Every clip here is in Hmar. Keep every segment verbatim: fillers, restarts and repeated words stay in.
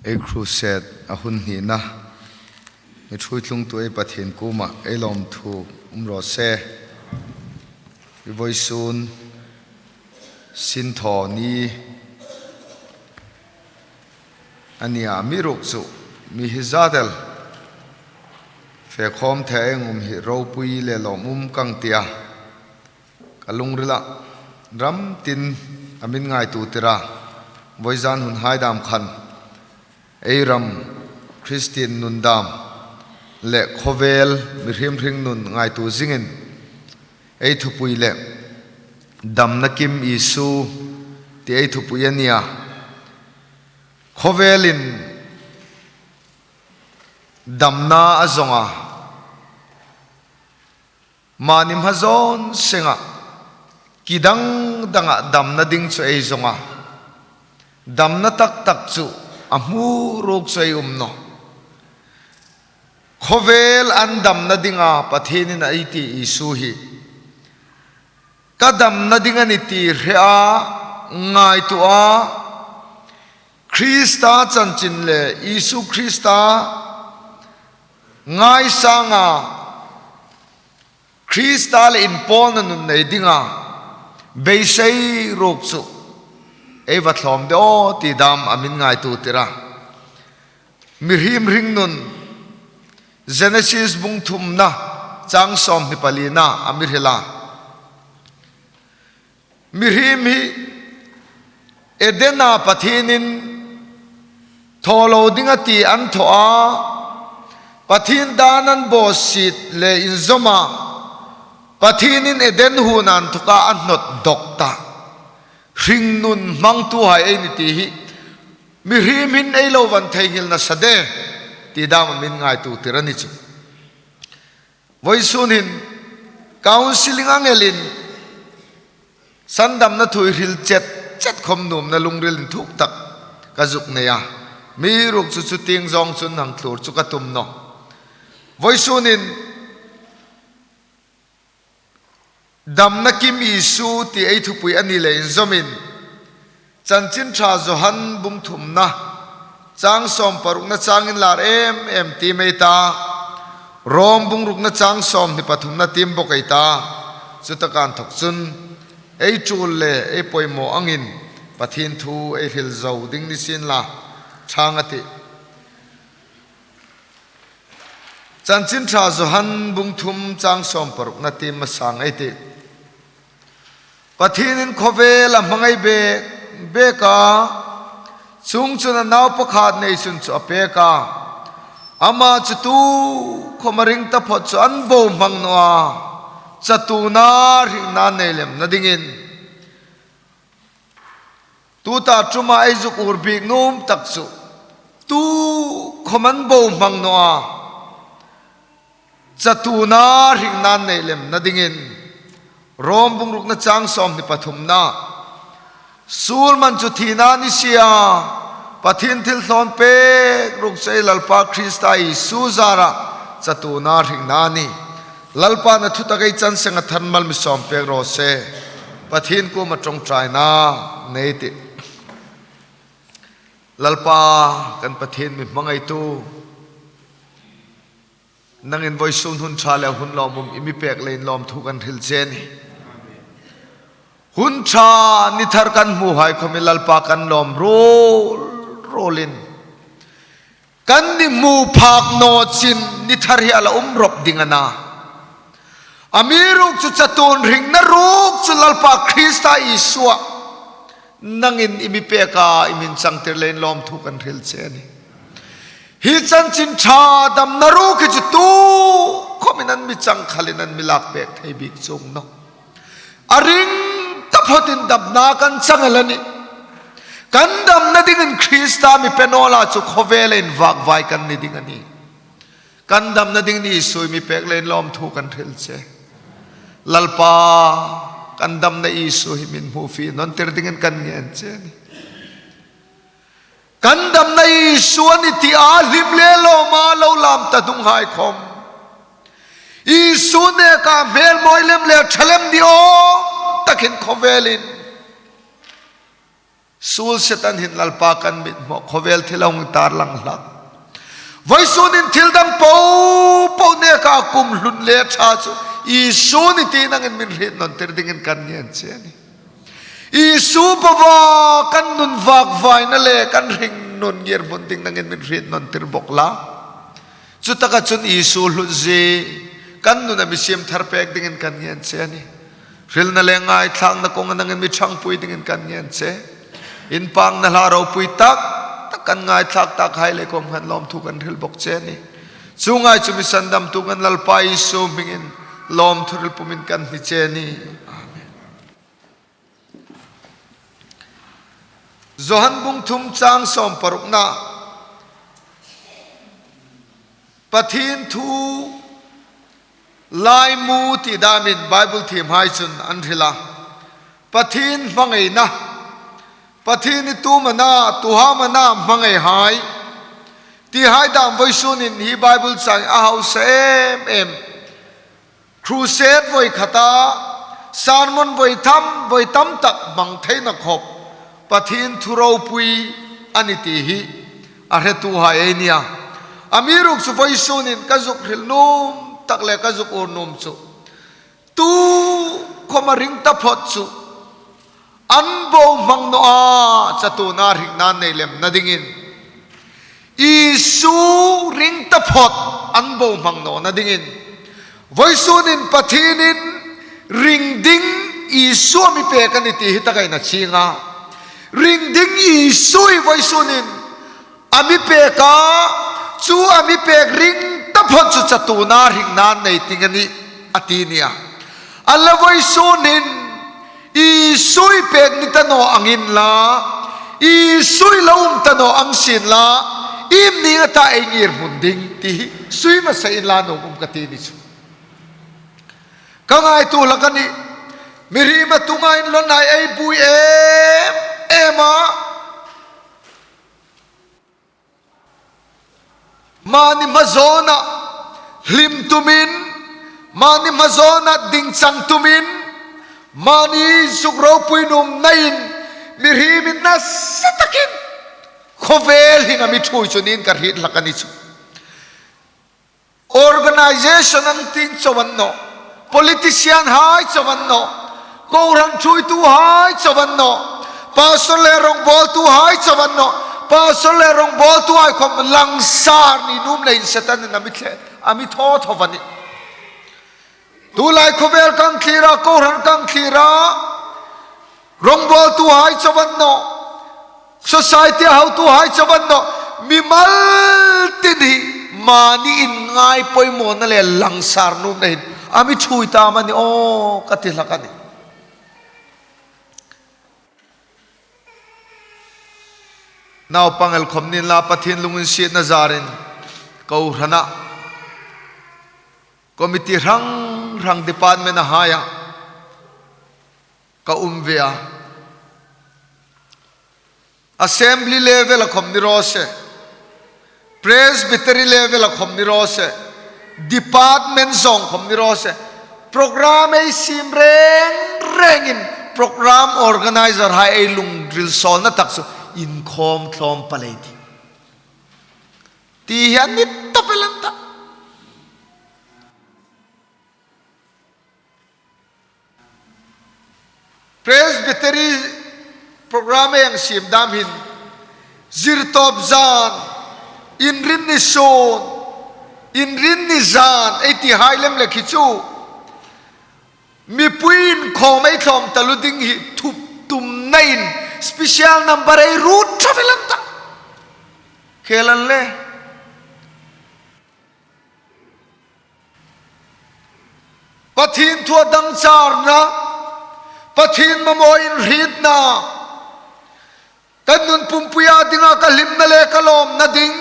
Ei crusade a hun hnina, mi ṭhuoi tlungtu ei Pathien kuoma ei lawmthu um raw se. I vawisun sinthaw ni a nia, amiruokchu mi hi zat el fe khawm thei a, ei um hi ropui le lawmum ka ti a. Ka lungrila ram tin a mi ngaituo tir a, vawizan hun hai dam khan ei ram Kristien nun dam le khawvel mihriem hringnun ngaituo zingin ei thupui le Damna Kim Isu ti ei thupui a nia. Khawvelin damna a zawng a, mani hma zawn senga ki dang danga damna ding chu ei zawng a, damna tak tak chu a hmu ruok chu ei um nawh. Khawvel an damna dinga Pathienin a ei ti Isu hi, ka damna ding a nih ti hre a, ngaituo a, Krista chanchin le Isu Krista ngaisanga Krista le inpawlna nun nei dinga beisei ruok chu ei va thlawm de aw ti dam a mi ngaituo tir a. Mihriem hringnun Genesis bung thumna chang sawmhni palina a mi hril a. Mihriem hi Edena Pathienin thaw lo ding a ti an thaw a, Pathien dan an bawsiet le inzawma Pathienin Eden huona inthoka a hnawt dawk ta. Hringnun hmangtuhai ei ni ti hi mihriem hin ei lo van theinghil nasa de ti dam a mi ngaituo tir a ni chu. Vawisun hin counselling ang elin sandamna thu hril chet chet khawm nuomna lungril inthuk tak ka zuk nei a. Amiruokchu chu tieng zawng chun hang thlur chu ka tum nawh. Vawisun hin Damna Kim Isu ti ei thupui a ni le inzawmin, Chanchin Ṭha Johan bung thumna chang sawm parukna chang inlar em em ti mei ta, Rom bung rukna chang sawmhni pathumna ti bawk ei ta. Chutaka inthok chun ei ṭul le ei poimaw angin Pathien thu ei hril zo ding ni sien la, ṭhang a tih. Chanchin Ṭha Johan bung thum chang sawm parukna ti masang ei tih. Pathienin khawvel a hmangai bek bek a, chuongchun a nau pakhat neisun chu a pek a. Ama chu tukhawma ring taphawt chu an bohmang naw a, chatuona hringna nei lemna dingin. Tuta ṭuma ei zuk ur bik nuom tak chu tukhawm an bohmang naw a, chatuona hringna nei lemna dingin. Rom bung rukna chang sawmhni pathumna. Suol man chu thina ni si a, Pathien thilthlawn pek ruok chu ei Lalpa Krista Isu zara chatuona hringna a nih. Lalpan a thu tak ei chan senga tharmal mi sawm pek raw se. Pathien kuoma ṭawngṭaina nei ei tih. Lalpa kan Pathien mi hmangaitu, nangin vawisun hun ṭha le hun lawmum i mi pek leiin lawmthu kan hril che a nih. Hun ṭha ni thar kan hmuhai khawmin Lalpa kan lawm ruol ruolin, kan ni hmu phak naw chin ni thar hi a la um rawp ding a na. Amiruokchu chatuon hringna ruok chu Lalpa Krista Isua nangin i mi pek a, i mi changtir leiin lawmthu kan hril che a nih. Hi chanchin ṭha damna ruok hi chu tukhawmin an mi chang khalin an mi lak pek thei bik chuong naw. A ring taphawtin damna kan chang el a nih. Kan damna dingin Krista mi pe naw la chu khawvela invakvai kan ni ding a nih. Kan damna ding ni Isu i mi pek leiin lawmthu kan hril che. Lalpa, kan damna Isu hi min hmu fie naw tir dingin kan ngen che a nih. Kan damna Isu a nih tia hlim le lawma lo lam ta hnunghai khawm, Isu neka hmel mawi lem le ṭha lem ni awm takin khawvelin Suol Setan hin Lalpa kan mit hmawk, khawvel thil a hung tar lang hlak. Vawisun hin thil dang popo neka kum hlun le ṭha chu Isu ni ti nangin min hriet nawn tir dingin kan ngen che a nih. Isu bova kan nun vakvaina le kan hringnun ngirhmun ding nangin min hriet nawn tir bawk la. Chutaka chun Isu hlutzie kan nuna mi siem thar pek dingin kan ngen che a nih. Hrilna le ngaithlakna kawnga nangin mi ṭhangpui dingin kan ngen che. Inpakna hla ropui tak tak kan ngaithlak tak hai le khawm khan lawmthu kan hril bawk che a nih. Chuong ang chu mi sandamtu kan Lalpa Isu hmingin lawmthu hril pumin kan hni che a nih. Amen. Johan bung thum chang sawm parukna. Pathien thu laimu ti damin Bible thiemhai chun an hril a. Pathien hmangaina, Pathien i tu am a na, tu ham a na hmangaihai, tihai dam vawisunin hi Bible chang a hausa em em. Crusade vawi khata sermon vawi tham, vawi tam tak hmang theina khawp Pathien thu ropui a ni ti hi a hretuhai ei ni a. Amiruokchu vawisunin ka zuk hril nuom tak le ka zuk uor nuom chu, tu khawma ring taphawt chu an bohmang nawna chatuona hringna nei lemna dingin, Isu ring taphawt an bohmang nawna dingin, vawisunin Pathienin ring ding Isu a mi pek a ni ti hi taka hin a chieng a. Ring ding Isu hi vawisunin a mi pek a, chu a mi pek ring taphawt chu chatuona hringna nei ding a nih, a ti a nih a. A la vawisunin Isu i pek ni ta naw angin la, Isu i lo um ta naw ang sien la, iem ni nga ta ei ngirhmun ding ti hi sui masa inla nuom um ka ti ni chu. Ka ngaituo hlak a nih, mihriem a tunga inlawnai ei buoi em em a. Mani hma zawna hlim tumin, mani hma zawna ding chang tumin, mani zuk ropui nuomnain, mihriemin nasa takin khawvel hringa mi ṭhuoi chu niin ka hriet hlak a ni chu. Organization ang tin chauh a ni naw, politician hai chauh a ni naw, kohran ṭhuoituhai chauh a ni naw, pastor le rawngbawltuhai chauh a ni naw, pastor le rawngbawltuhai khawm langsar ni nuom leiin Setanin a mi thle, a mi thaw thaw a nih. Tulai khawvel kan thlir a, kohran kan thlir a, rawngbawltuhai chauh a ni naw, society a hotuhai chauh a ni naw, mimal tin hi mani inngai pawimawna le langsar nuomna hin a mi ṭhuoi ta am a ni aw ka ti hlak a nih. Naupang el khawm ni inla, Pathien lunginsietna zarin kohrana committee hrang hrang department a haia ka um ve a. Assembly level a khawm ni raw se, Presbytery level a khawm ni raw se, department zawng khawm ni raw se, program ei siem reng rengin program organizer hai ei lungril sawlna tak chu inkhawm tlawm palei ti, ti hi a ni tawp el an tah. Presbytery program ei hang siem dam hin, Zirtawp zan, Inrinni sun, Inrinni zan ei ti hai lem le khi chu, mipui inkhawm ei tlawm taluo ding hi thup tumnain special number ei ruot ṭha ve lan ta. Khel an le. Pathien thua dangcharna, Pathien mamaw inhrietna, kan nun pumpuia dinga ka hlimna le ka lawmna ding,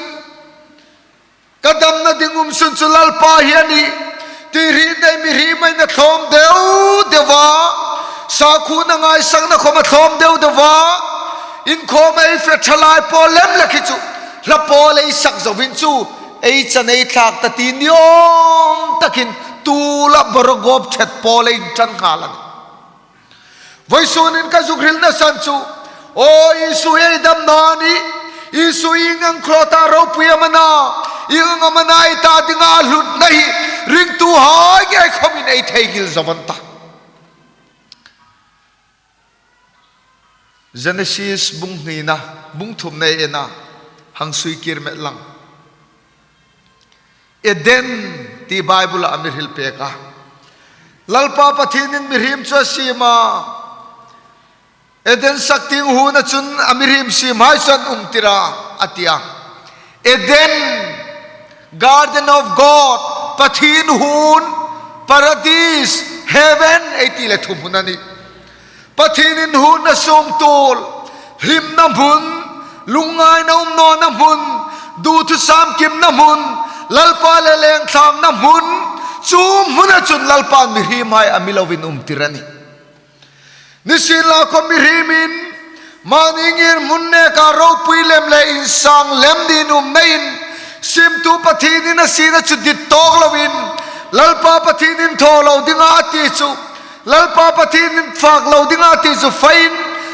ka damna ding um sun chu Lalpa hi a nih ti hriet dai mi hri mai na tlawm deu deu a, sakhuona ngaisakna khawma tlawm deu deu a, inkhawma ei fe ṭhalai pawl lem le khi chu, hla pawl ei sak zoin chu, ei chan ei thlak ta ti ni awm takin tula bawra gawp ṭhet pawl ei inṭan nghal a nih. Vawisunin ka zuk hrilna san chu, Aw, Isu ei damna a nih. Isu ieng ang cross-a ropui am a na, ieng ang am a na ei ta dinga a hlutna hi ringtuhai ngei khomin ei theinghil zo an ta. Genesis bung hnina, bung thumna ei en a, hang sui kir met lang. Eden ti Bible-a a mi hril pek a. Lalpa Pathienin mihriem chu a siem a. Eden saktieng huona chun a mihriem siemhai chu an umtir a, a ti a. Eden, Garden of God, Pathien huon, Paradise, Heaven, ei ti le thum hun a nih. Pathienin huonna sungtuol, hlimna hmun, lungngaina um nawna hmun, duthusam kimna hmun, Lalpa le lengthlangna hmun, chu hmuna chun Lalpan mihriemhai a mi lo inumtir a nih. Nisienlakhawm mihriemin mani ngirhmun neka ropui lem le insang lem niin umna in, siemtu Pathienin a siena chu dit tawk loin, Lalpa Pathienin thaw lo dinga a ti chu, Lalpa Pathienin fak lo dinga a ti chu fain,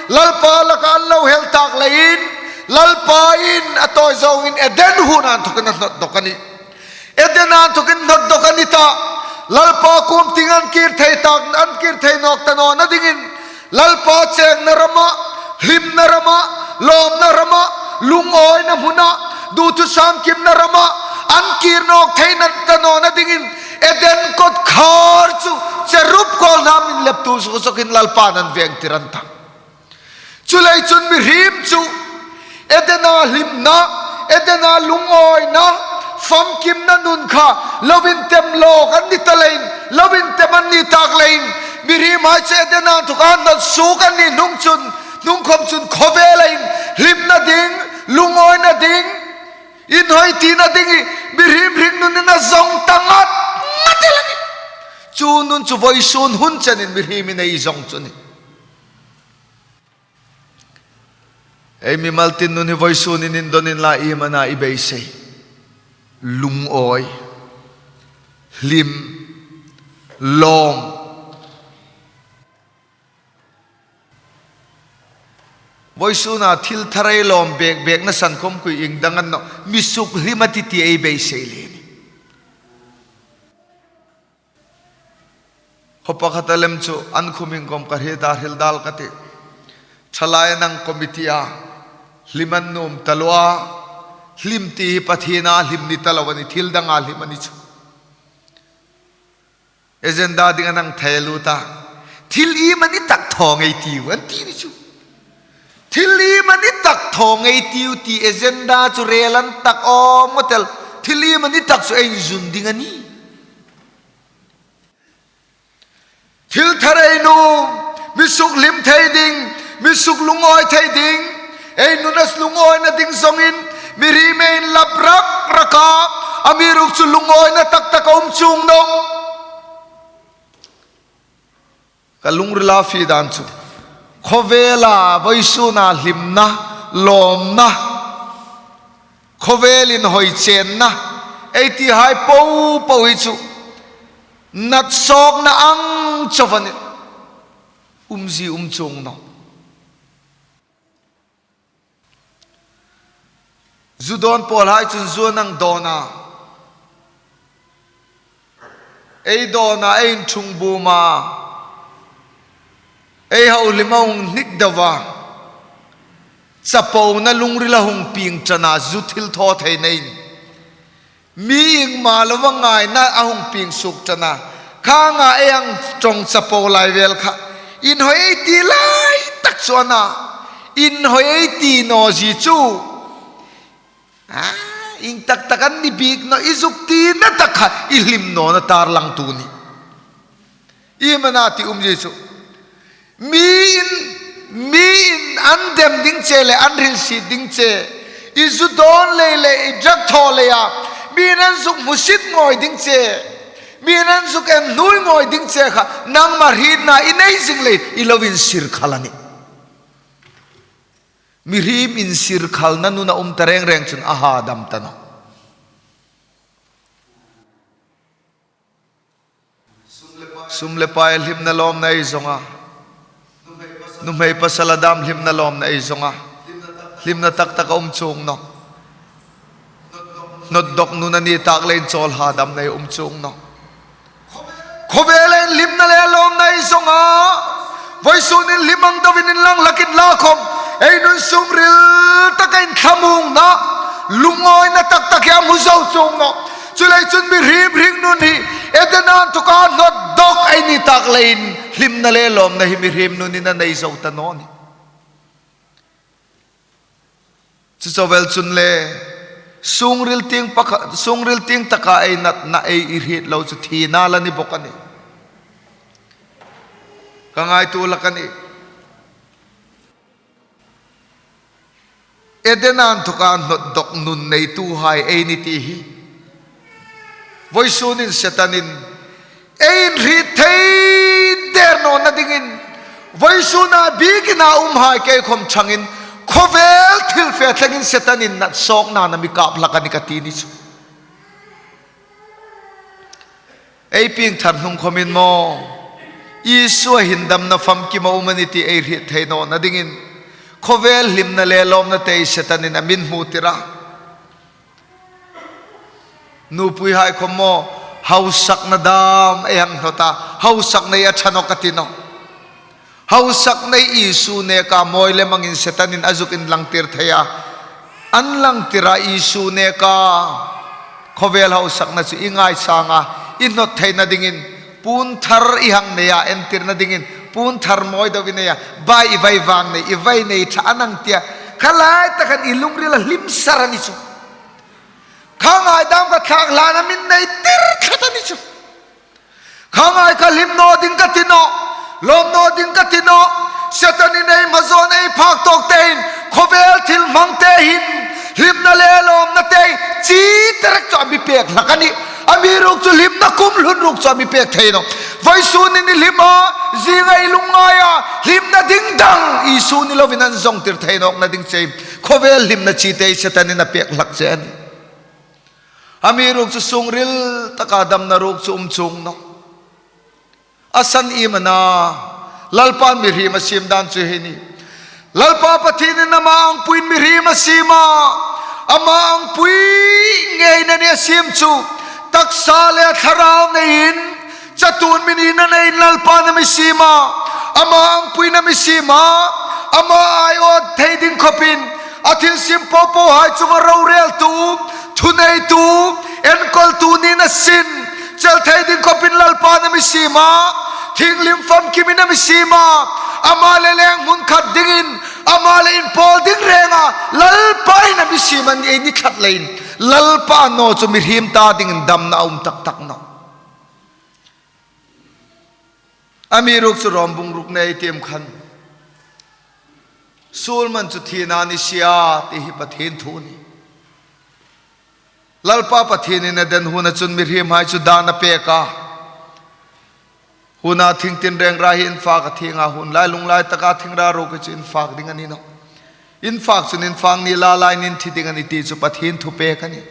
Lalpa laka an lo hel tak leiin, Lalpa'n a tawi zawngin Eden huona inthokin a hnawt dawk a nih. Eden-a inthokin hnawt dawk a ni ta. Lalpa kuom tieng an kir thei tak, an kir thei nawk ta nawna dingin, Lalpa chengna rama, hlimna rama, lawmna rama, lungawina hmuna, duthusam kimna rama an kir nawk thei ta nawna dingin, Eden kawtkhar chu cherub kawlhnam inleptu zuk zokin Lalpan a vengtir an ta. Chuleiin chun mihriem chu Eden-a hlimna, Eden-a lungawina, famkimna nun kha lo intem lawk an ni ta leiin, lo intem an ni tak leiin, mihriemhai chu Eden-a inthoka hnawt suok an ni hnung chun, hnung khawm chun khawvela inhlimna ding, lungawina ding, inhawi tina ding hi mihriem hringnun a zong ta ngat ngat el a nih. Chu nun chu vawisun hun chenin mihriemin ei zong chu a nih. Ei mimal tin nun hi vawisun in indon inla, iem a na i beisei? Lungawi, hlim, lawm. Vawisuna thil thar ei lawm bek bekna san khawm kha ieng dang a ni naw, mi suk hlim a ti ti ei beisei le ni. Khawpakhat a lem chu an khum inkhawm ka hriet a, hril dal ka tih. Thalai an hang committee a, hlim an nuom taluo a, hlim ti hi Pathiena hlim ni ta lo a nih, thil danga hlim a ni chu. Agenda ding an hang thei lut a. Thil iemani tak thaw ngei ei tiu an ti ni chu. Thil iemani tak thaw ngei ei tiu ti agenda chu rel an tak awm ngawt el. Thil iemani tak chu ei inzun ding a nih. Thil thar ei nuom, mi suk hlim thei ding, mi suk lungawi thei ding, ei nun a lungawina ding zongin, mihriem ei inlap rak rak a, amiruokchu lungawina tak tak a um chuong nawh. Ka lungrila fie dan chu, khawvela vawisuna hlimna, lawmna, khawvel inhawi chenna ei tihai po po hi chu, natsawkna ang chauh a nih, umzie um chuong nawh. Zu dawn pawlhai chun zu an hang dawn a, ei dawn a, ei inthung bum a, ei hau hlim a hung hnik deu a, chapona lungril a hung pieng ṭan a, zu thil thaw theinain. Mi iengma lova ngaina a hung pieng suok ṭan a, khang a ei hang ṭawng chapo lai vel kha, inhawi ei ti lai tak chu a na, inhawi ei ti naw zie chu, a, ieng tak tak an ni bik naw, i zuk tina tak kha i hlim nawna tarlangtu a nih. Iem a na ti umzie chu, miin, miin an dem ding che le an hrilsie ding che, i zu dawn lei le i drug thaw leia miin an zuk hmusit ngawi ding che, miin an zuk enhnuoi ngawi ding che kha nangma hrietna i nei zing lei i lo insirkhal a nih. Mihriem insirkhalna nun a um ta reng reng chun a hadam ta nawh. Sum le pai, hlimna lawmna ei zong a, Nuhmei pasal a dam hlimna lawmna ei zong a, hlimna tak tak a um chuong nawh. Hnawt dawk nun a ni tak leiin chawlhadamna ei um chuong nawh. Khawvela inhlimna le lawmna ei zong a, vawisunin hlim ang deuin inlang hlak inla khawm, ei nun sungril taka inthlamuongna, lungawina tak tak hi a hmu zo chuong nawh. Chuleiin chun mihriem hringnun hi Edena inthawka hnawt dawk ei ni tak leiin hlimna le lawmna hi mihriem nunin a nei zo ta naw nih. Chu chauh vel chun le, sungril tieng pakhat, sungril tieng taka ei natna ei hriet lo chu thina la ni bawk a nih. Ka ngaituo hlak a nih. Edena inthawka hnawt dawk nun neituhai ei ni ti hi vawisunin Setanin ei inhriet thei der nawna dingin, vawisuna biekin a umhai kei khawm ṭhangin, khawvel thil fe thlengin Setanin nat sawkna a mi kap hlak a nih ka ti ni chu. Ei piengthar hnung khawmin maw, Isua hin damna famkim a um a nih ti ei hriet thei nawna dingin, khawvel hlimna le lawmna te Setanin a mi hmutir a. Nupuihai khawm maw, hausakna dam ei hang hnawt a, hausakna hi a ṭha nawh ka ti nawh. Hausakna hi Isu neka mawi le mangin Setanin a zuk inlangtir thei a. A inlangtir a Isu neka khawvel hausakna chu i ngaisang a, i hnawt theina dingin puon thar i hang nei a, entirna dingin puon thar mawi deu i nei a, bai i vai vang nei, i vai nei ṭha a nang tia, kha lai tak khan i lungril a hlim sar a ni chu. Kha ngai dam ka thlak hlana min nei tir tlat a ni chu. Kha ngai ka hlim naw ding ka ti nawh, lawm naw ding ka ti nawh. Setanin ei hma zawn ei phak tawk tein, khawvel thil hmang te hin hlimna le lawmna te chi te rek chu a mi pek hlak a nih. Amiruokchu hlimna kum hlun ruok chu a mi pek thei nawh. Vawisunin i hlim a, zinga i lungngai a, hlimna ding dang Isu ni loin an zongtir thei nawkna ding chun khawvel hlimna chi te Setanin a pek hlak che a nih. Amiruokchu sungril taka damna ruok chu um chuong nawh. A san iem a na, Lalpan mihriem a siem dan chu hi a nih. Lalpa Pathienin ama angpuiin mihriem a siem a, ama angpui ngeiin a siem chu, taksa le thlarau neiin, chatuon mi nina neiin Lalpan a mi siem a, ama angpuiin a mi siem a, ama aiawt thei ding khawpin, a thil siem po pohai chunga roreltu, thuneitu, enkawltu niin a sin, chel thei ding khawpin Lalpan a mi siem a, thienghlim famkimin a mi siem a, ama le leng hmun khat dingin, ama le inpawl ding renga Lalpan a mi siem a nih ei ni tlat leiin, Lalpa naw chu mihriem ta dingin damna a um tak tak nawh. Amiruokchu Rom bung rukna ei tiem khan, suol man chu thina a ni si a, ti hi Pathien thu a nih. Lalpa Pathienin Eden huona chun mihriemhai chu dan a pek a. Huona thing tinreng ra hi infak a thieng a, hun lai lunglai taka thing ra ruok chu infak ding a ni nawh. Infak chun infak ni la lai nin thi ding a nih ti chu Pathien thupek a nih.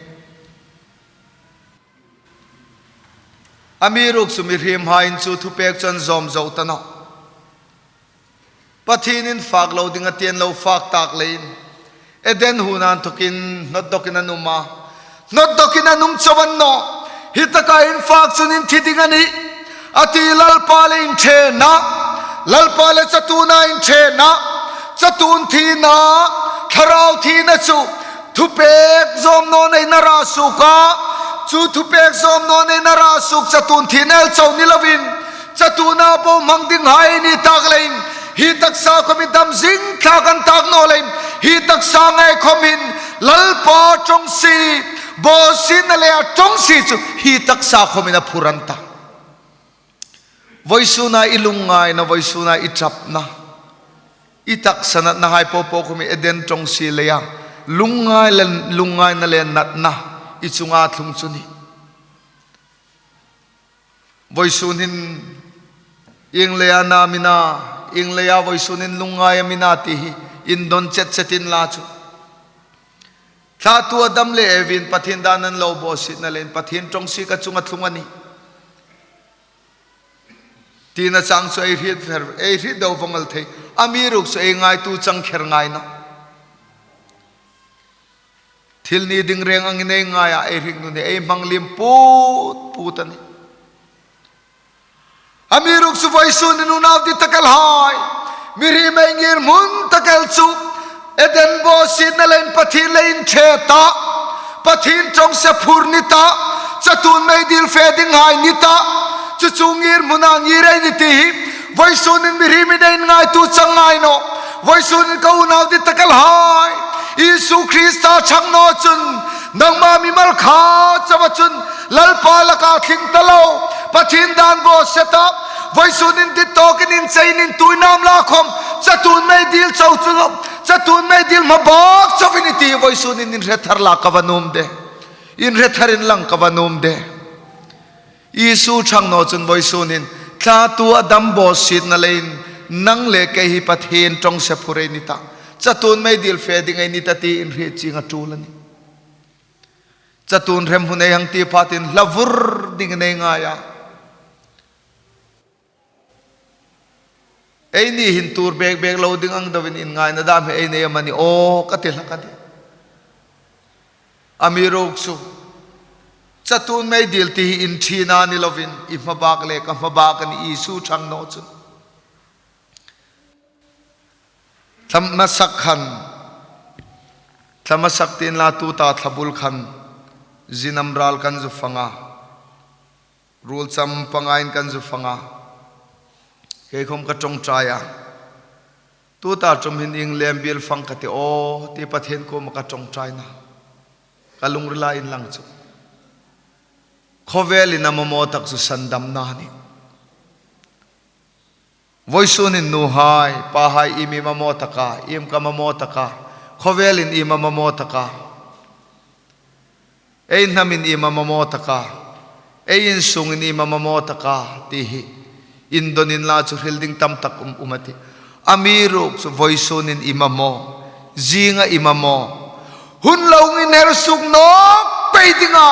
Amiruokchu mihriemhaiin chu thupek chu an zawm zo ta nawh. Pathienin fak lo ding a ti an lo fak tak leiin, Eden huona inthokin hnawt dawkin an um a. Hnawt dawkin an um chau a nawh. Hi taka infak chun in thi ding a nih, a ti. Lalpa le inṭhena, Lalpa le chatuona inṭhena, chatuon thina, thlarau thina chu thupek zawm nawna in a ra suok a, chu thupek zawm nawna in a ra suok chatuon thina el chau ni loin, chatuona bohmang dinghai ni tak leiin, hi taksa khawm hi dam zing thlak an tak naw leiin, hi taksa ngei khawm hin Lalpa ṭawngsie, bawsietna le a ṭawngsie chu hi taksa khawmin a phur an ta. Vawisuna i lungngaina, vawisuna i ṭapna, i taksa natnahai po po khawm hi Eden ṭawngsie leia lungngai le, lungngaina le natna i chunga thlung chu a nih. Vawisun hin ieng leia na mi na, ieng leia vawisunin lungngai a mi na ti hi indawn chet chet inla chu, thlatu Adam le Evin Pathien dan an lo bawsietna leiin Pathien ṭawngsie ka chunga thlung a nih tina chang chu ei hriet ver, ei hriet deu vawng el thei. Amiruokchu ei ngaituo chang kher ngai naw. Thil ni ding reng angin ei ngai a, ei hringna ei hmang liem put put a nih. Amiruokchu vawisun hin unau dittakhai, mihriem ei ngirhmun tak el chu Eden bawsietna leiin Pathien le inṭhe ta, Pathien ṭawngse phur ni ta, chatuon meidil fe dinghai ni ta, chu chu ngirhmuna ngir ei ni ti hi vawisun hin mihriem ei ngaituo chang ngai naw. Vawisun hin ka unau dittakhai, Isu Krista chang naw chun nangma mimal kha chauha chun Lalpa laka tling ta lo, Pathien dan bawsiet ta, vawisun hin dit tawkin inchei intuoi nam la khom, chatuon meidil chau chu, chatuon meidil hmabak chau i ni ti vawisun hin inhre thar la ka va nuom de. Inhre thar inlang ka va nuom de. Isu chang naw chun vawisun hin thlatu Adam bawsietna leiin nang le kei hi Pathien ṭawngse phur ei ni ta, chatuon meidil fe ding ei ni ta ti inhriet chieng a ṭul a nih. Chatuon hremhmun ei hang ti phatin hla vur dingin ei ngai a. Eini hin tuor bek bek lo ding ang deuin inngaina dam hi ei nei am a ni aw ka ti hlak a nih. Amiruokchu chatuon meidil ti hi in ṭhina ni lovin, i hmabak le ka hmabak a nih Isu chang naw chun. Thla hmasa khan, thla hmasa tieng la tuta thla bul khan zinam ral kan zu fang a. Ruol cham pangain kan zu fang a. Kei khom ka ṭawngṭai a. Tuta ṭum hin ieng lem biel fang ka ti aw ti Pathien kuoma ka ṭawngṭai nawh. Ka lungrila inlang chu khawvelin a mamaw tak chu sandamna a nih. Vawisun hin nuhai, pahai, iem iem a mamaw tak a, iem ka mamaw tak a, khawvelin iem a mamaw tak a, ei hnamin iem a mamaw tak a, ei insungin iem a mamaw tak a, ti hi indon inla chu hril ding tam tak um, um a tih. Amiruokchu vawisun hin i mamaw, zinga i mamaw, hun lo hung inher suok nawk pei dinga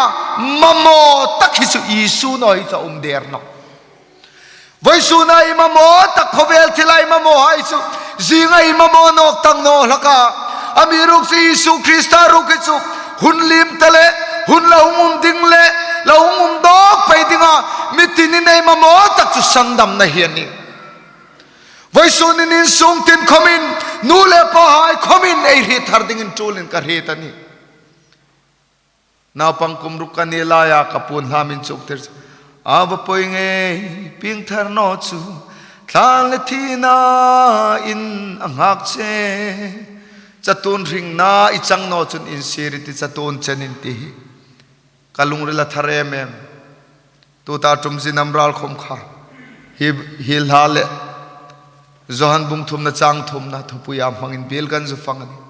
mamaw tak hi chu Isu naw hi chu a um der nawh. Vawisuna i mamaw tak, khawvel thila i mamawhai chu zinga i mamaw nawk tak naw hlak a. Amiruokchu Isu Krista ruok hi chu hun liem ta le, hun lo hung um ding le, lo hung um nawk pei dinga mi tinin ei mamaw tak chu sandamna hi a nih. Vawisun hin insung tin khomin, nu le pahai khomin ei hriet thar dingin ṭulin ka hriet a nih. Naupang kum ruk ka ni laia ka puon hla min chuktir chu, a va poi ngei pieng thar naw chu, thlan le thinain a nghak che. Chatuon hringna i chang naw chun insir i tih, chatuon chenin ti hi ka lungrila thar em em. Tuta ṭum zinam ral khom kha hi, hi hla le Johan bung thumna chang thumna thupuia hmangin biel kan zu fang a nih.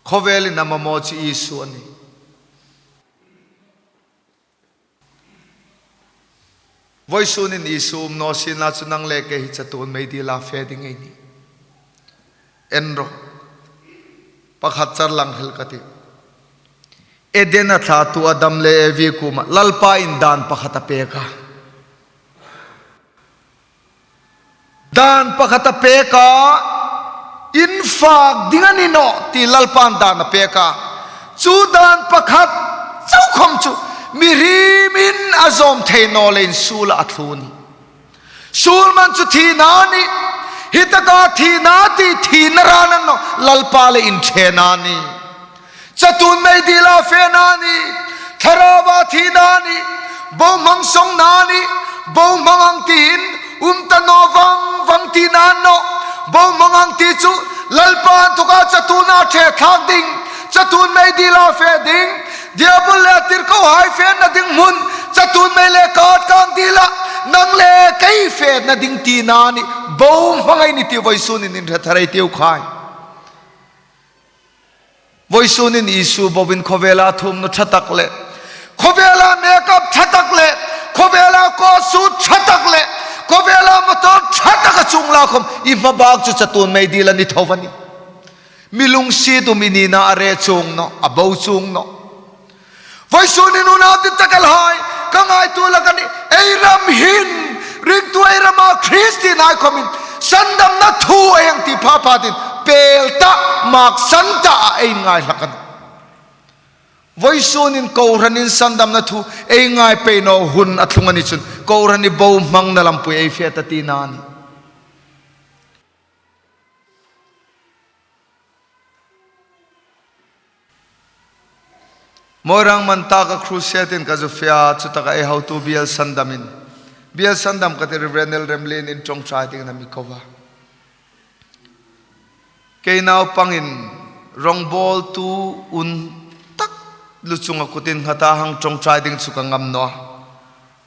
Khawvelin a mamaw chu Isu a nih. Vawisun hin Isu um naw sienla chu nang le kei hi chatuon meidila fe ding ei nih. En ro. Pakhat char lang hril ka tih. Eden-a thlatu Adam le Evi kuoma Lalpa'n dan pakhat a pek a. Dan pakhat a pek a, in fak ding a ni nawh ti Lalpa'n dan a pek a. Chu dan pakhat chau khom chu mihriemin a zawm thei naw leiin suola a thlu a nih. Suol man chu thina a nih. Hi taka thina ti thina ran a ni nawh, Lalpa le inṭhena a nih. Chatuon meidila fena a nih, thlarauva thina a nih, bohmang sawngna a nih, bohmang ang tiin um ta naw vang vang tina a ni nawh, bohmang ang ti chu Lalpa inthoka chatuona ṭhe thlak ding, chatuon meidila fe ding, Diabol le a tirkohai fena ding hmun, chatuon mei le kat kang dila nang le kei fena ding tina a nih, bohmang ei ni ti vawisun hin inhre thar ei tiu khai. Vawisun hin Isu boin khawvela thumna ṭha tak le, khawvela makeup ṭha tak le, khawvela coat suit ṭha tak le, khawvela motor ṭha tak a chuong la khom, i hmabak chu chatuon meidil a ni tho a nih. Mi lungsiet um i nina a re chuong nawh, a bo chuong nawh. Vawisun hin unau dittakhai, ka ngaituo hlak a nih, ei ram hin, ringtu ei rama Kristien hai khomin, Sandamna thu ei hang ti pha phatin, pel ta, maksan ta a ei ngai hlak a nih. Vawisun in kohranin sandamna thu ei ngai pei naw hun a tlung a ni chun, kohran hi bohmangna lampui ei fe ta tina a nih. Moirang Mantaka Crusade-in ka zu fe a, chutaka ei hotu Bial Sandamin. Bial Sandam ka ti, Reverend L. Remlienin ṭawngṭai dingin a mi ko a. Kei naupangin rawngbawltu un tak lu chunga kutin nghata hang ṭawngṭai ding chu ka ngam naw a.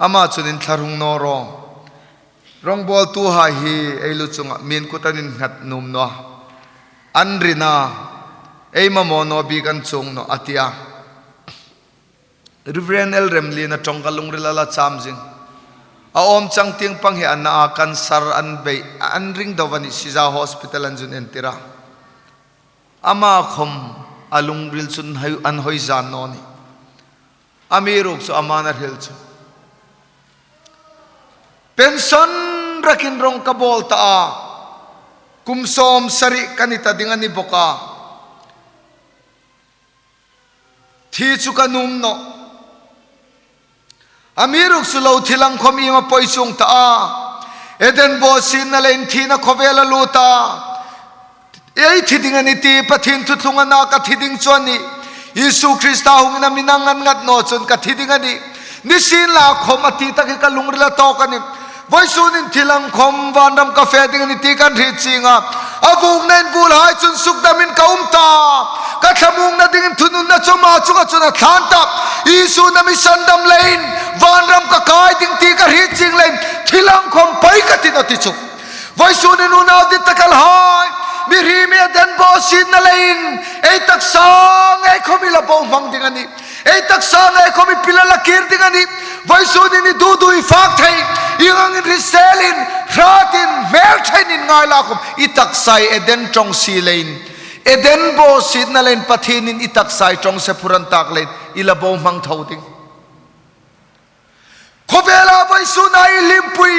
Ama chun inthla hung naw rawh. Rawngbawltuhai hi ei lu chunga min kut an innghat nuom naw a. An rin a, ei mamaw naw bik an chuong nawh a ti a. Reverend L. Remlien a ṭawng ka lungrila la cham zing. A awm chang tieng pang hi a na a, cancer an bei, an ring deu a nih, Sija Hospital an zun entir a. Ama khom a lungril chun hai-, an hoi zan naw nih. Amiruokchu aman a hril chu, pension rakin rawng ka bawl ta a, kum sawmsari ka ni ta ding a ni bawk a. Thi chu ka nuom nawh. Amiruokchu lo thi lang khom ieng am a poi chuong ta a. Eden bawsietna leiin thina khawvela lut a. Ei thi ding a nih ti Pathien thuthlung a na, ka thi ding chu a nih. Isu Krista hungin a mi nang an ngat naw chun ka thi ding a nih. Nisienlakhom a ti tak hi ka lungrila tawk a nih. Vawisunin thi lang khom vanram ka fe ding a nih ti kan hriet chieng a. A vuokna in vuolhai chun sukdamin ka um ta. Ka thlamuongna dingin thununna chu ama chunga chun a thlan ta. Isun a mi sandam leiin vanram ka kai ding ti ka hriet chieng leiin thi lang khom poi ka ti naw ti chu. Vawisunin unau dit tak el hai, mihriem Eden bawsietna leiin ei taksa ngei khom i la bohmang ding a nih. Ei taksa ngei khom i pil a la kir ding a nih. Vawisunin i dudu i fak thei, ieng angin hriselin, hratin, hmel ṭhein inngai la khom, i taksa hi Eden ṭawng si leiin, Eden bawsietna leiin Pathienin i taksa hi ṭawng se phur an tak leiin i la bohmang tho ding. Khawvela vawisuna i hlimpui,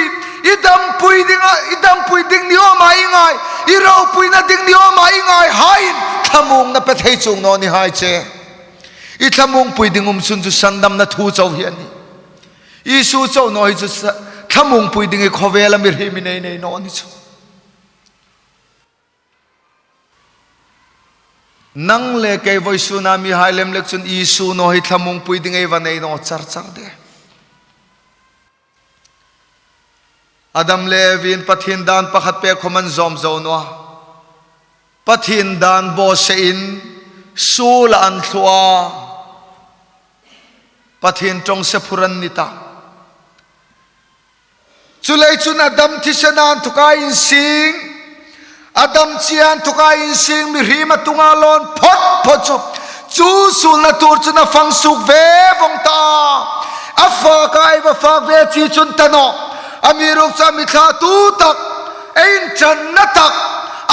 i dampui ding a, i dampui ding ni awm a i ngai, i ropuina ding ni awm a i ngai haiin thlamuongna pe thei chuong naw ni hai che. I thlamuongpui ding um sun chu sandamna thu chau hi a nih. Isu chau naw hi chu sa-, thlamuongpui ding hi khawvela mihriem i nei nei naw ni chu. Nang le kei vawisuna mihai lem lek chun Isu naw hi thlamuongpui ding ei va nei naw char char de. Adam le Evin Pathien dan pakhat pek khom an zawm zo naw a. Pathien dan bawsein suola an thlu a. Pathien ṭawng se phur an ni ta. Chuleiin chun Adam thisena inthoka insing, Adam chie inthoka insing mihriem a tunga lawn phawt phawt chu, chu suolna tuor chun a fang suok ve vong ta. A fak a, ei va fak ve chi chun ta naw. Amiruokchu a mi thlatu tak, ei inṭanna tak,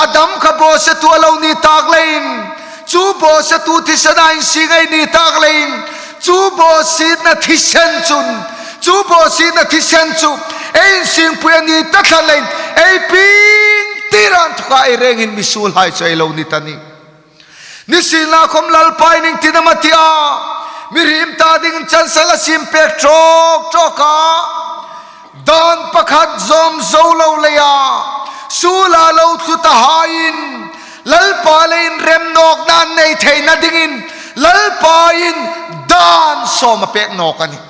Adam kha bawsetu a lo ni tak leiin, chu bawsetu thisena insing ei ni tak leiin, chu bawsietna thisen chun, chu bawsietna thisen chu ei insingpui a ni ta ṭhat leiin, ei pieng tir inthoka ei rengin mi suolhai chu ei lo ni ta nih. Nisienlakhom Lalpa'n iengtin am a ti a, mihriem ta dingin chanchin a siem pek ṭawk ṭawk a. Dan pakhat zawm zo lo leia, suola lo thlu tahaiin, Lalpa le inrem nawkna an nei theina dingin, Lalpa'n dan sawm a pek nawk a nih.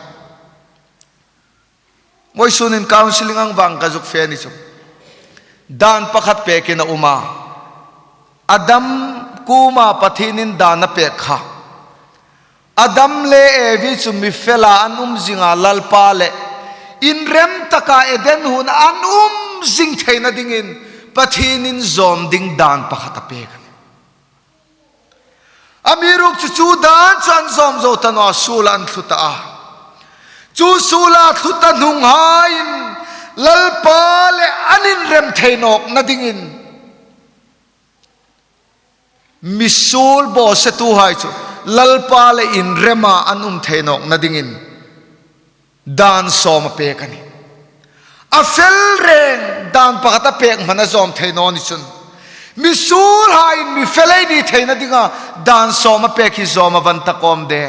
Vawisunin counselling ang vang ka zuk fe ni chu. Dan pakhat pekin a um a. Adam kuoma Pathienin dan a pek kha. Adam le Evi chu mi fela an um zinga Lalpa le inrem taka Eden huona an um zing theina dingin Pathienin zawm ding dan pakhat a pek a nih. Amiruokchu chu dan chu an zawm zo ta naw a, suola an thlu ta a. Chu suola thlu ta hnunghaiin Lalpa le an inrem thei nawkna dingin, misuol bawsetuhai chu Lalpa le inrema an um thei nawkna dingin dan sawm a pek a nih. a fel reng dan pakhat a pek hman a zawm thei naw ni chun, mi suolhaiin mi fel ei ni theina dinga dan sawm a pek hi zawm a va ni ta khawm de.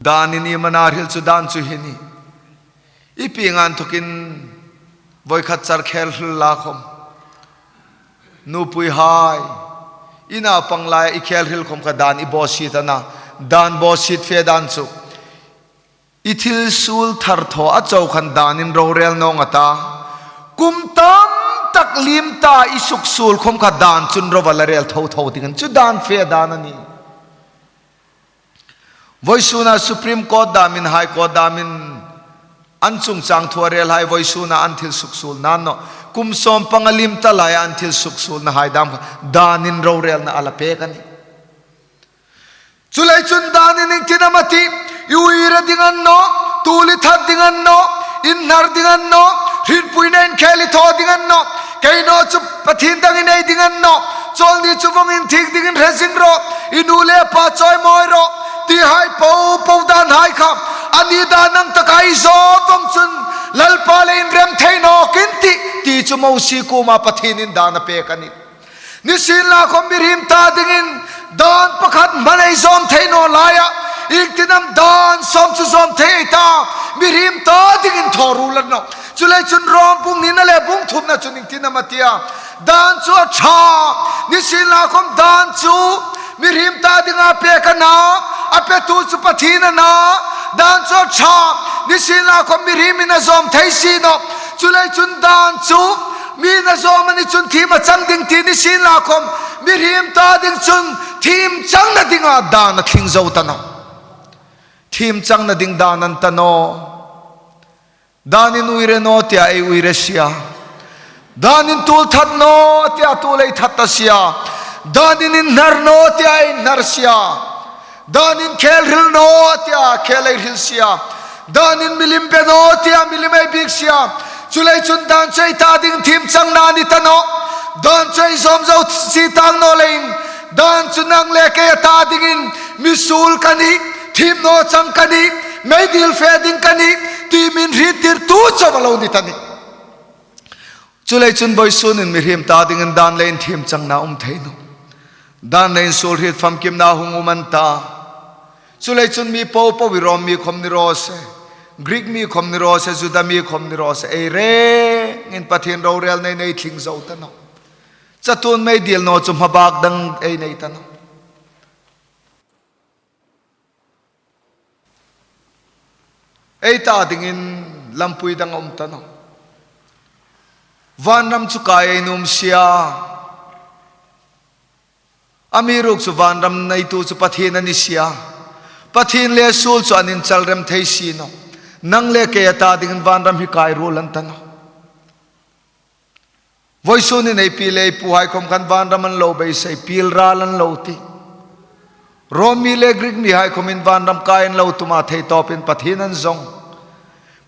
Danin i mana hril chu dan chu hi ni. I pi ngan thukin voi khat char khel hril la khawm. Nupuihai, i naupang lai i khel hril khawm kha dan i bawsiet a na. Dan bawsiet fe dan chu, i thil suol thar thaw a chau khan danin ro rel naw nga ta. Kum tam tak liem ta i suksuol khawm kha dan chun ro va la rel tho tho dingin chu dan fe dan a ni. Voisuna Supreme Court damin, High Court damin, an chungchang thu a relhai voisuna an thil suksuolna naw. Kum sawm panga liem ta laia an thil suksuolnahai dam kha danin ro relna a la pek a ni. Chuleiin chun danin iengtin am a ti, i uire ding a ni naw, tuol i that ding a ni naw, inhnar ding a ni naw, hrietpuina inkhel i thaw ding a ni naw, kei naw chu Pathien dang i nei ding a ni naw, chawlni chu vawng inthik dingin hre zing rawh, i nu le pa chawimawi rawh, tihai po po danhai kha, a ni dan ang taka i zawm vawng chun, Lalpa le inrem thei nawk in tih, ti chu Mosie kuoma Pathienin dan a pek a ni. Nisienlakhawm mihriem ta dingin dan pakhat hman ei zawm thei naw laia, iengtin am dan sawm chu zawm thei ei ta, mihriem ta dingin thaw ruol a ni naw. Chuleiin chun Rom bung hnina le bung thumna chun iengtin am a ti a, dan chu a ṭha. Nisienlakhawm dan chu mihriem ta dinga pek a na, a petu chu Pathien a na. Dan chu a ṭha. Nisienlakhawm mihriemin a zawm thei si naw. Chuleiin chun dan chu mi'n a zawm a ni chun thiem a chang ding ti nisienlakhawm, mihriem ta ding chun thiem changna dinga dan a tling zo ta naw. Thiem changna ding dan a ni ta naw. Danin uire naw tia ei uire si a. Danin tuol that naw tia tuol ei that ta si a. Danin inhnar naw tia ei inhnar si a. Danin khel hril naw tia khel ei hril si a. Danin milim be naw tia milim ei biek si a. Chuleiin chun dan chu ei ta ding thiem changna a ni ta naw. Dan chu ei zawm zo si tang naw leiin, dan chu nang le kei a ta dingin mi suol ka nih, thiem naw chang ka nih, meidil fe ding ka nih, ti min hriettirtu chauh a lo ni ta nih. Chuleiin chun voisunin mihriem ta dingin dan leiin thiem changna um thei naw. Dan leiin suol hriet famkimna hung um a ni ta. Chuleiin chun mi po po, i Rom mi khawm ni raw se, Greek mi khawm ni raw se, Juda mi khawm ni raw se, ei rengin Pathien rorelna ei nei tling zo ta naw. Chatuon meidil naw chu hmabak dang ei nei ta naw. Ei ta dingin lampui dang a um ta naw. Vanram chu kai ei nuom si a. Amiruokchu vanram neitu chu Pathien a ni si a. Pathien le suol chu an inchal rem thei si naw. Nang le kei a ta dingin vanram hi kai ruol a ni ta naw. Voisunin ei pi le ei puhai khawm khan vanram an lo beisei, piel ral an lo ti. Rom mi le Greek mihai khawmin vanram kai an lo tum a, thei tawpin Pathien an zawng.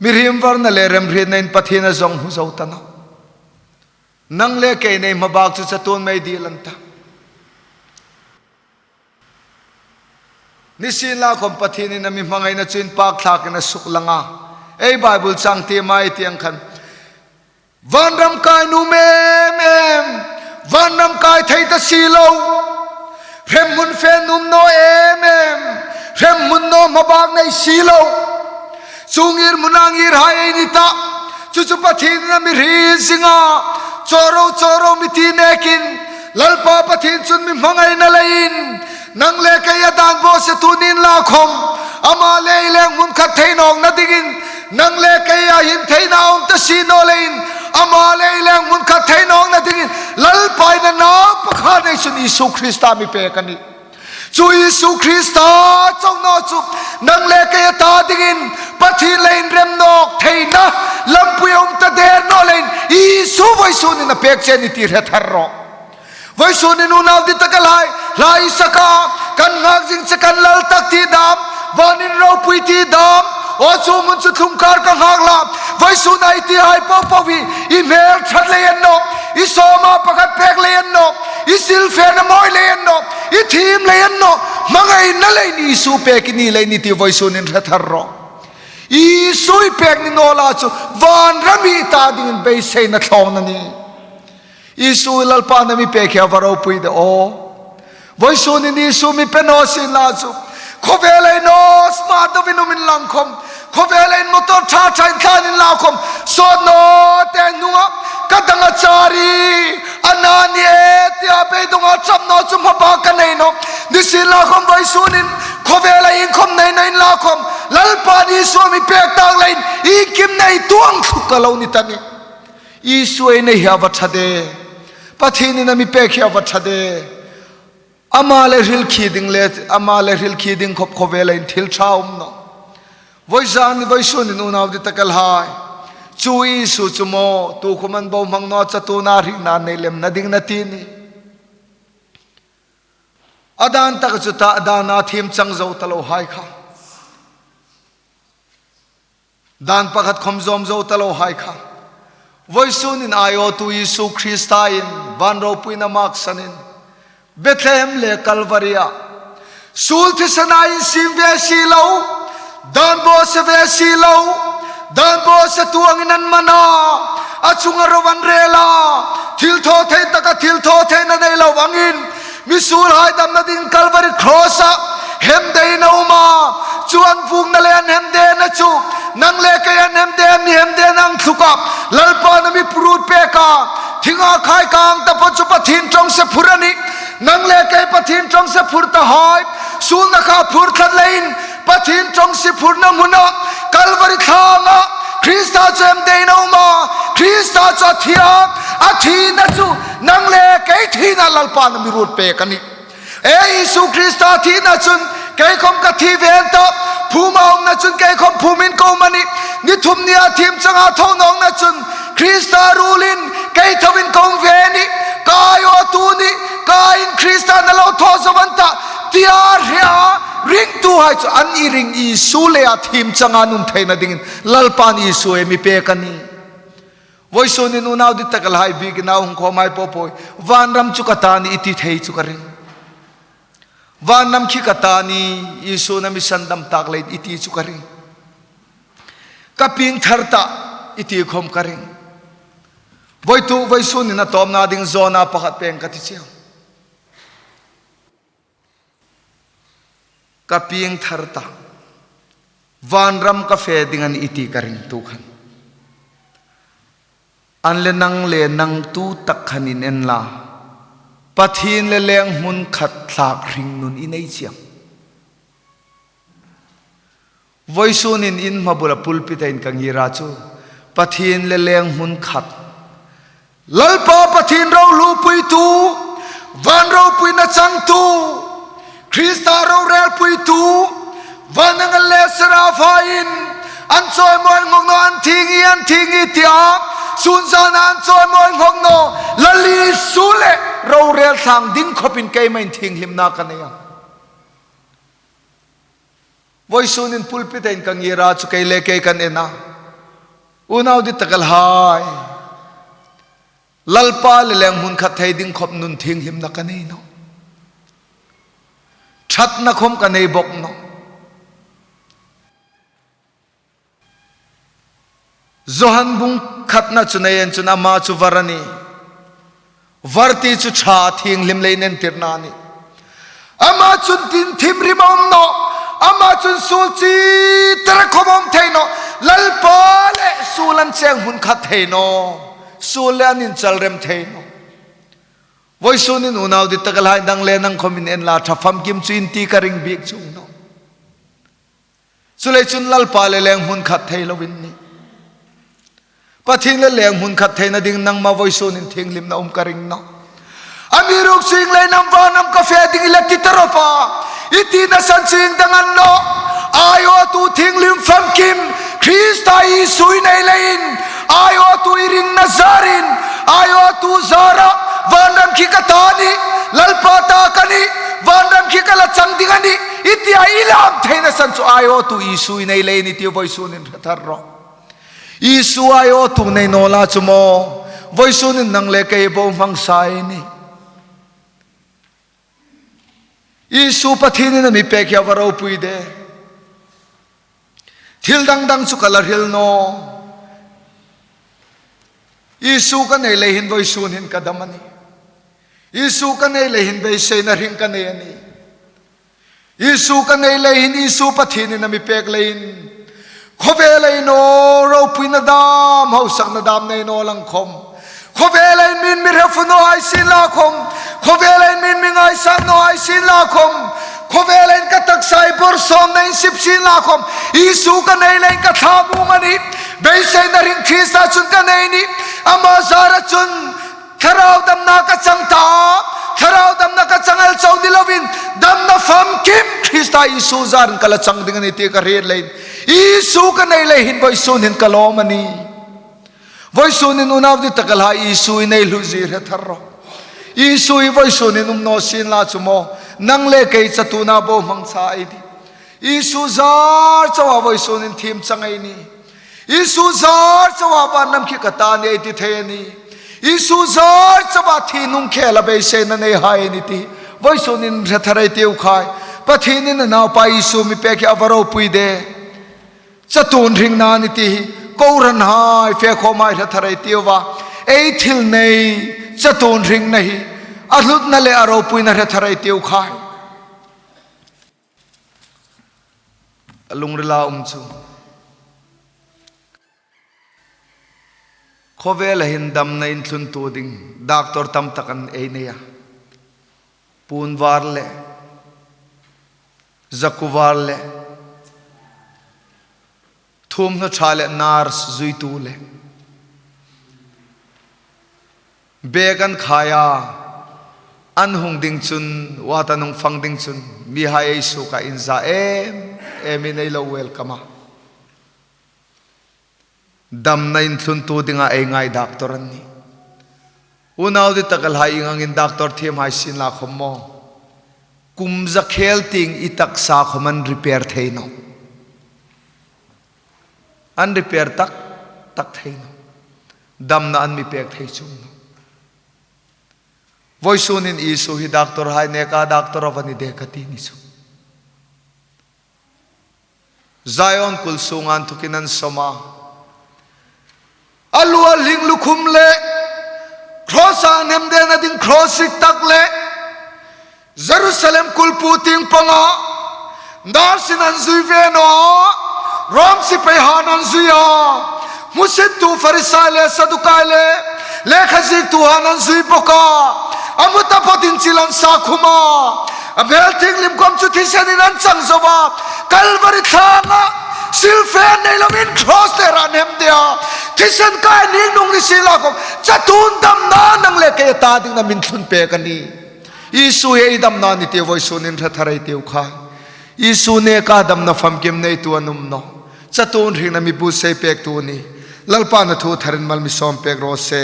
Mihriem varna le remhrietnain Pathien a zawng hmu zo ta naw. Nang le kei nei hmabak chu chatuon meidil a ni ta. Nisienlakhawm Pathienin a mi hmangaina chu inpakthlakin a suklang a. Ei Bible chang tiem ei ti ang khan, vanram kai nuom em em, vanram kai thei ta si lo. Hremhmun fe nuom naw em em, hremhmun naw hmabak nei si lo. Chu ngirhmuna ngirhai ei ni ta. Chu chu Pathienin a mi hriet zing a. Chaw ro, chaw ro mi ti nekin, Lalpa Pathien chun mi hmangaina leiin, nang le kei a dan bawsetu ni inla khawm, ama le i leng hmun khat thei nawkna dingin, nang le kei a hin theina a um ta si naw leiin, ama le i leng hmun khat thei nawkna dingin, Lalpa'n a nau pakhat ei chun Isu Krista mi pek a nih. Chu Isu Krista chau naw chu, nang le kei a ta dingin, Pathien le inrem nawk theina lampui a um ta der naw leiin, Isu voisunin a pek che a nih ti hre thar rawh. Voisunin unau ditaka lai, lai saka, kan nghak zing che kan lal tak ti dam, vanin ropui ti dam, aw chu hmun chu thlung kar ka nghak la, voisuna i tihai po po hi, i hmel ṭhat lei a ni naw, i sawma pakhat pek lei a ni naw, i silfena mawi lei a ni naw, i thiem lei a ni naw, Hmangaina leiin Isu pêk i ni leiin i ti vawisun inhre thar rawh. Isu i pêk ni naw la chu vanram hi i ta dingin beiseina thlawng a nih. Isu Lalpa, na mi pêk hi a va ropui de aw. Vawisun hin Isu mi pe naw sien la chu, khawvela hin aw, sma deuin um inla khawm, khawvela hin motor ṭha ṭhain tlan inla khawm, sawt naw te hnunga ka dang a chari, a na ni e tia beidonga ṭap naw chu hmabâk ka nei nawh. Nisienlakhawm vawisun hin khawvela iengkhawm nei naw inla khawm, Lalpa Isu mi pêk tak leiin iengkim nei tuong thluk ka lo ni ta a nih. Isu ei nei hi a va ṭha de. Pathienin a mi pêk hi a va ṭha de. Ama le hril khi ding le, ama le hril khi ding khawp khawvela hin thil ṭha um nawh. Vawizan, vawisun hin unau dittakhai, chu Isu chu maw, tukhawm an bohmang naw, chatuona hringna nei lem na ding a nih. A dan tak chu ta, dana thiem chang zo ta lohai kha. Dan pakhat khawm zawm zo ta lohai kha. Vawisun hin aiawtu Isu Krista in van ropuina maksanin Bethlehem le Calvary-a suol thisena insiem ve si lo, dan bawsa ve si lo, dan bawsa tu angin an man a, a chunga ro an rel a, thilthawthei taka thilthawtheina nei lo angin, misuolhai damna ding Calvary cross-a hemdeina um a, chu an vuokna le an hemdena chu, nang le kei an hemde, mi hemdena ang thluk a, Lalpan a mi ruot pek a, thinga khai kang taphawt chu Pathien ṭawngse phur a nih, nang le kei Pathien ṭawngse phur tahai, suolna kha phur tlat leiin, Pathien ṭawngse phurna hmuna, Calvary thlanga, Krista chu hemdeina um a, Krista chu a thi a, a thina chu, nang le kei thina Lalpan a mi ruot pek a nih. E, Isu Krista thina chun, kei khawm ka thi ve a ta, phuma umna chun kei khawm phumin ka um a nih, ni thum nia thiem changa tho nawkna chun, Krista ruolin, kei thoin ka um ve a nih, ka aiawtu a nih, ka aiin Krista a lo thaw zo a ta, tia hre a, ringtuhai chu an i ring Isu leia thiem changa an um theina dingin, Lalpan Isu ei mi pek a nih. Vawisun hin unau dittakhai, biekin a hung khawm hai po po, vanram chu ka ta a nih i ti thei chu ka ring. Vanram khi ka ta a nih, Isu'n a mi sandam tak leiin i ti chu ka ring. Ka pieng thar tah i ti khawm ka ring. Vawituk, vawisun hin a tawpna ding zawna pakhat peng ka ti cheu. Ka pieng thar tah. Vanram ka fe ding a nih i ti ka ring tu khan. An le nang le nang tu tak khan in en la. Pathien le leng hmun khat thlak hringnun i nei cheu. Vawisun hin in hmabula pulpit-a in ka ngir a chu, Pathien le leng hmun khat, Lalpa Pathien ro hluopuitu, van ropuina changtu, Krista ro relpuitu, van angel le seraphain, an chawimawi inhawk naw, an thienghlim, an thienghlim tia, sun zana an chawimawi inhawk naw, Lal Isu le ro rel thlang ding khawpin keima'n inthienghlimna ka nei a. Vawisun hin pulpit-a in ka ngir a chu kei le kei kan en a. Unau dittakhai. Lalpa le leng hmun khat thei ding khawp nun inthienghlimna ka nei nawh. Ṭhatna khawm ka nei bawk nawh. Johan bung khatna chu nei en chun ama chu var a nih. Var ti chu ṭha, thienghlim leiin entirna a nih. Ama chun inthiemhrim a um nawh. Ama chun suol chi tara khawm a um thei nawh. Lalpa le suol an cheng hmun khat thei nawh. Suol le an inchal rem thei nawh. Vawisun hin unau dittakhai, nang le nang khawmin en la, ṭha famkim chu in ti ka ring bik chuong nawh. Chuleiin chun Lalpa le leng hmun khat thei lo in nih. Pathien le leng hmun khat theina ding nangma vawisun hin inthienghlimna um ka ring nawh. Amiruokchu ieng leiin am vanram ka fe ding i la ti ta rawp a. I tina san chu ieng dang a ni nawh. Aiawtu thienghlim famkim, Krista Isu i nei leiin. Aiawtu i ringna zarin. Aiawtu zara, vanram khi ka ta a nih. Lalpa ta ka nih. Vanram khi ka la chang ding a nih. I tia i lam theina san chu aiawtu Isu i nei leiin i ti vawisun hin hre thar rawh. Isu aiawtu nei naw la chu maw, vawisun hin nang le kei bohmang sa ei nih. Isu Pathienin a mi pek hi a va ropui de. Thil dang dang chu ka la hril naw. Isu ka nei lei hin vawisun hin ka dam a nih. Isu ka nei lei hin beiseina hring ka nei a nih. Isu ka nei lei hin Isu Pathienin a mi pek leiin khawvela hin aw ropuina dam, hausakna dam nei naw lang khawm, khawvela hin mi'n mi hre fu naw hai sienla khawm, khawvela hin mi'n mi ngaisang naw hai sienla khawm, khawvela hin ka taksa hi bawrhsawmna insip sienla khawm, Isu ka nei leiin ka thlamuong a nih. Beiseina hring Krista chun ka nei a nih. Ama zara chun thlarau damna ka chang ta. Thlarau damna ka chang el chau ni loin, damna famkim Krista Isu zarin ka la chang ding a nih ti ka hriet leiin Isu ka nei lei hin vawisun hin ka lawm a nih. Vawisun hin unau dittakhai, Isu i nei hluzie hre thar rawh. Isu hi vawisun hin um naw sienla chu maw, nang le kei chatuona bohmang sa ei tih. Isu zar chauha vawisun hin thiem chang ei nih. Isu zar chauha van ram khi ka ta a nih ei ti thei a nih. Isu zar chauha thi hnung khela beiseina nei hai ei nih ti vawisun hin hre thar ei tiu khai. Pathienin a naupa Isu mi pek hi a va ropui de. Chatuon hringna a nih ti hi kohranhai, fe khawmhai hre thar ei tiu a. Ei thil nei chatuon hringna hi a hlutna le a ropuina hre thar ei tiu khai. A lungrila um chu, khawvela hin damna inthluntu ding doctor tam tak an ei nei a. Puon var le, zakuo var le, thuomhnaw ṭha le nurse zuitu le, bag an khai a, an hung ding chun, ward-a an hung fang ding chun, mihai ei suok a, inza em emin ei lo welcome a. Damna inthluntu dinga ei ngai doctor an nih. Unau dittakhai, ieng angin doctor thiem hai sienla khawm maw, kum za khel tieng i taksa khawm an repair thei nawh. An repair tak tak thei nawh. Damna an mi pek thei chuong nawh. Vawisun hin Isu hi doctor hai neka doctor a va ni de ka ti ni chu. Zion kul sunga inthokin an sawm a. A lu a hling lukhum le, cross-a hnem dena ding cross rik tak le, Jerusalem kulpu tieng panga, nurse-in an zui ve naw a, Rom sipaihaiin an zui a, hmusittu Farisai le Sadukai le lekha ziektuhaiin an zui bawk a, a hmu taphawtin chil an sa khum a, a hmel thienghlim khawm chu thisenin an chang zo a, Kalvari tlanga silfen nei loin cross-a an hnem de a, thisen kai ning hnung ni sienla khawm, chatuon damna nang le kei ta dingin a mi inthlun pek a nih. Isu hi ei damna a nih ti vawisun hin hre thar ei tiu khai. Isu neka damna famkim neitu an um nawh. Chatuon hringna mi buotsai pektu a nih. Lalpan a thu tharin mal mi sawm pek raw se.